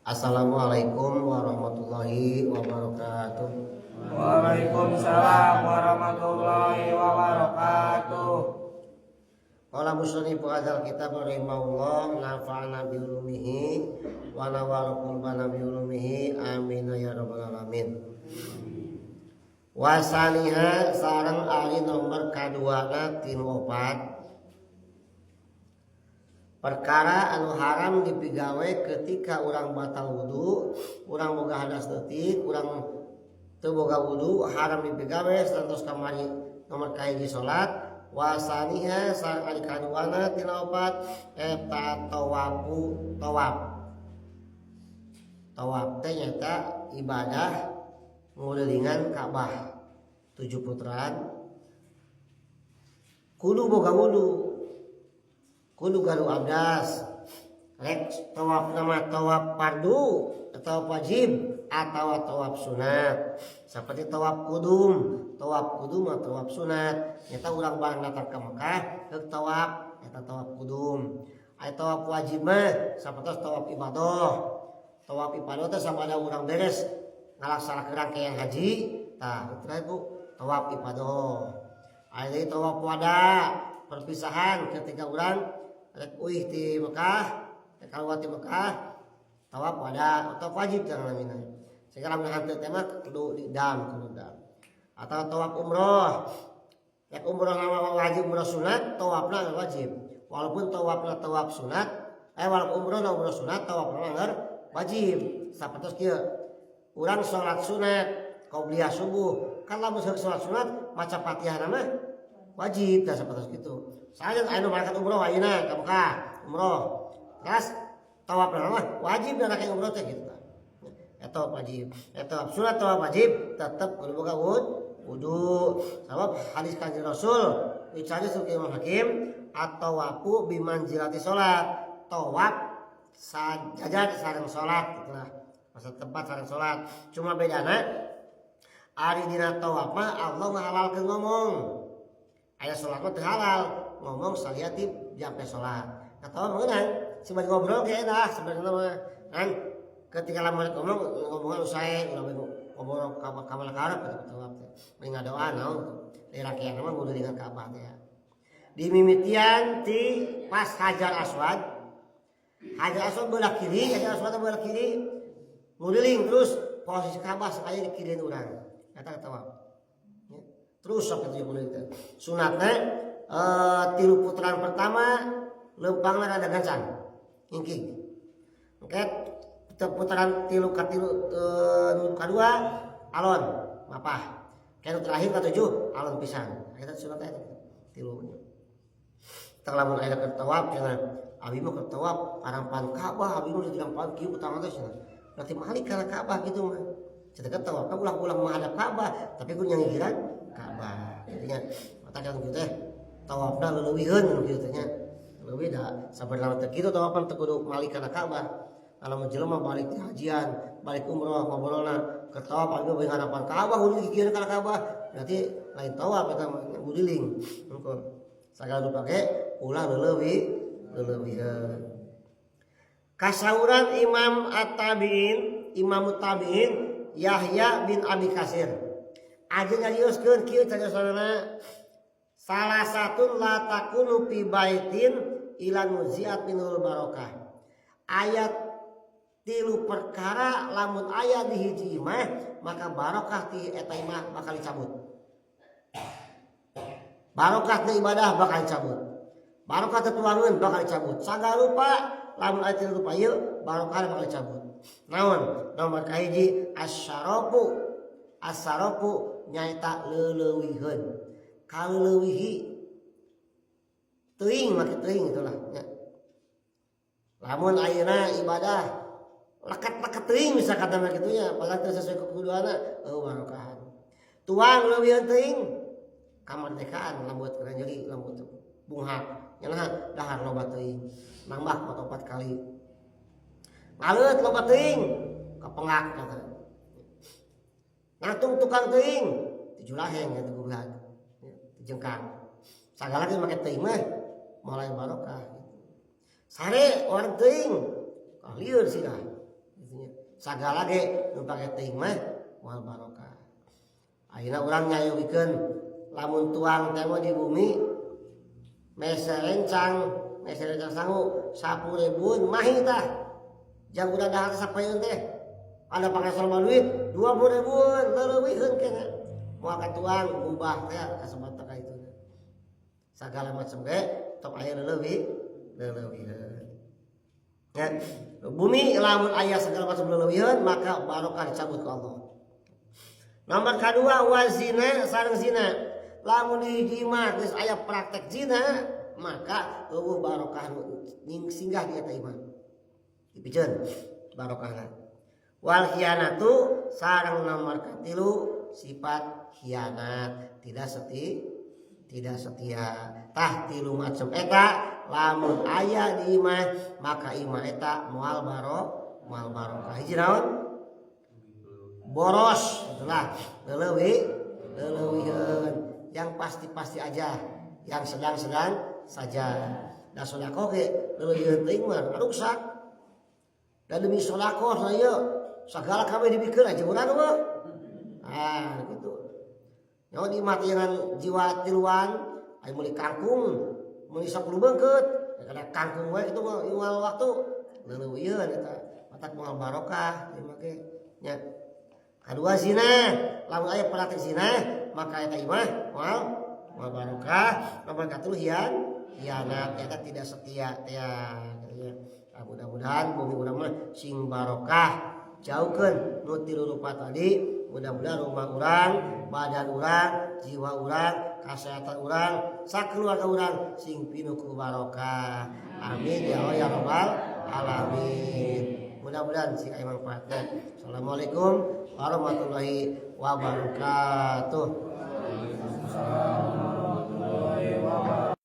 Assalamualaikum warahmatullahi wabarakatuh. Waalaikumsalam warahmatullahi wabarakatuh. Qala musannif hadzal kitab rahimahullah, nafa'ana bi ulumihi wa nawwara qulubana bi ulumihi, amin ya rabbal alamin. Wasaniha sareng ari nomor kaduana tinu opat perkara anu haram dipigawe ketika urang batal wudu, urang boga hadas leutik, urang teu boga wudu, haram dipigawe satos kamari nomor kahiji salat. Wasaniha sareng ari kaduana tina opat eta tawafu, tawaf. Tawaf teh nyaeta ibadah ngulilingan Ka'bah 7 putaran, kudu boga wudu, kudu gaduh abdas. Rek tawaf nama tawaf fardu atau wajib atau tawaf sunat, seperti tawaf kudum. Tawaf kudum atau tawaf sunat nyata urang barang datang ke Mekah rek tawaf, eta tawaf kudum. Aya tawaf wajib mah sapertos tawaf ibadah. Tawaf ibadah teh sabada urang beres ngalaksanakeun rangkaian haji, tah itu ku tawaf ibadah. Aya deui tawaf wada, perpisahan ketika urang rek uih di Mekah, rek keluar di Mekah, tawaf wada atau wajib jangan namina. Sekarang lamun hanteu teh mah kudu didam, kudu dam. Atau tawaf umroh. Rek umroh nama wajib, umroh sunat, tawafna wajib. Walaupun tawafna tawaf sunat, walaupun umroh na umroh sunat, tawafna anggar wajib. Sapertos kieu. Urang salat sunat qobliyah subuh, kan lamun salat sunat maca Fatihah mah wajib dah, sapertos kitu. Saya anu berangkat umroh ayeuna ka Mekah, umroh. Terus tawaf mah wajib dan kayak umroh teh gitu. Eta wajib. Eta sunat, tawaf wajib tetep kudu boga wudu. Sabab hadis Kanjeng Rasul dicari suki Imam Hakim, at-tawafu bimanzilati salat. Tawaf sajajar sareng salat gitulah. Masa tempat sareng salat. Cuma bedana ari dina tawaf mah Allah ngahalalkeun ngomong. Aya salat mah teu halal ngomong salian ti jampe salat. Nah, tawaf meunang sembari ngobrol ge enak sebenarnya mah. Kan ketika lamun ngomong ngomongan sae ulah ngobrol ka kamana karep gitu tawaf teh. Mending ngadoa naon di rangkaian mah ngulilingan Ka'bah teh. Dimimitian ti pas Hajar Aswad. Hajar Aswad belah kiri, Hajar Aswad belah kiri. Nguliling terus posisi Ka'bah sekali di kiri urang. Eta tawaf. Ya. Terus sampai 70 itu. Sunatna tilu putaran pertama lempangna rada gancang. Ingking. Oke, putaran tilu ka tilu nu kadua alon mapah. Kanu terakhir ka tujuh alon pisan. Eta sunat eta tilu. Tah, lamun aya keur tawaf cenah, abi mah keur tawaf karampan Ka'bah, abi mah di kieu utama teh cenah. Berarti malik kana Ka'bah gitu mah. Sedekah tawaf kan ulah-ulah menghadap Ka'bah, tapi kudu nyanggiran Ka'bah. Jadinya mata kan kitu teh tawafna leuwihkeun kitu teh nya. Leuwih da sabarna teh kitu tawafan teu kudu malik kana Ka'bah. Kalau jelema balik ti hajian, balik umroh ngobrolna ke tawaf abi mah hadapan Ka'bah, kudu dikieun kana Ka'bah. Berarti lain tawaf eta mah, nguliling. Engko sagala rupa ge ulah leuwih leuwiheun. Kasauran Imam At-Tabi'in, Imam Tabi'in Yahya bin Abi Kasir. Aja nyarioskeun kieu cariosanana, salah satu la takunu fi baitin ila nuziat minul barokah. Ayat tilu perkara lamun aya di hiji imah maka barokah ti eta imah bakal dicabut. Barokah ti ibadah bakal dicabut. Barokah tetuangeun bakal dicabut. Sagala rupa lamun aya tilu rupa ieu barokah bakal dicabut. Naon? Nomor kahiji asyarafu. Asyarafu nyaeta leuleuwiheun. Kaleuwihi teuing make teuing itulah nya. Lamun ayeuna ibadah lekat-lekat teuing bisa kata mah kitu nya, padahal teu sesuai kekuduanna, eueuh barokahan. Tuang leuwiheun teuing kamerdekaan lambut kana nyeri lambut bunghak. Nya dahar loba teuing. Nambah opat kali. Ngaleut loba teuing kapenggak kata. Ngatung tukang teuing tujuh laheng gitu gugat. Jengkang. Sagala ge make teuing mah mulai barokah. Sare orang teuing lieur sih dah. Gitu. Sagala ge nu pake teuing mah moal barokah. Ayeuna urang nyayogikeun lamun tuang teh mah di bumi meser rencang, meser rencang sangu 10 ribuan mahi tah. Jang urang dahar sapayeun teh. Ada pakai salma duit 20 ribuan leuwihkeun kena. Moal katuang mubah teh kasebut ka itu. Sagala macam ge tok aya leuwih leuwiheun. Ya, bumi lamun aya segala macam leuwiheun maka barokah dicabut ku Allah. Nomor kedua, wazina, sareng zina. Lamun di imah geus aya praktek zina, maka euweuh barokah nu singgah di eta imah. Dipiceun barokahna. Wal khianatu, sareng nomor katilu sifat khianat, tidak setia. Tah, tilu macam eta lamun aya di imah maka imah eta moal barokah. Hiji naon? Boros, itulah leuwih leuwiheun, yang pasti-pasti aja, yang sedang-sedang saja. Da sedekah ge leuwiheun teuing mah rusak. Dan demi sedekah saya segala kabeh dibikeun aja urang mah. Ah, gitu. Nyawa di mati dengan jiwa tiluan, ayo meuli kangkung, meuli 10 beungkeut, karena kangkung wae kitu mah iwal waktu leuwiheun eta. Matak moal barokah ieu mah ge nya. Kadua zina, lamun aya praktek zina maka eta imah moal moal barokah. Nomor katilu hianat, eta tidak setia teh ya. Nah, mudah-mudahan bumi urang mah sing barokah. Jauhkeun nu tilu rupa tadi, mudah-mudahan rumah urang, badan urang, jiwa urang, kesehatan urang, sakeluarga urang sing pinuh ku barokah. Amin ya Allah ya rabbal alamin. Mudah-mudahan sing aya manfaatna. Assalamualaikum warahmatullahi wabarakatuh.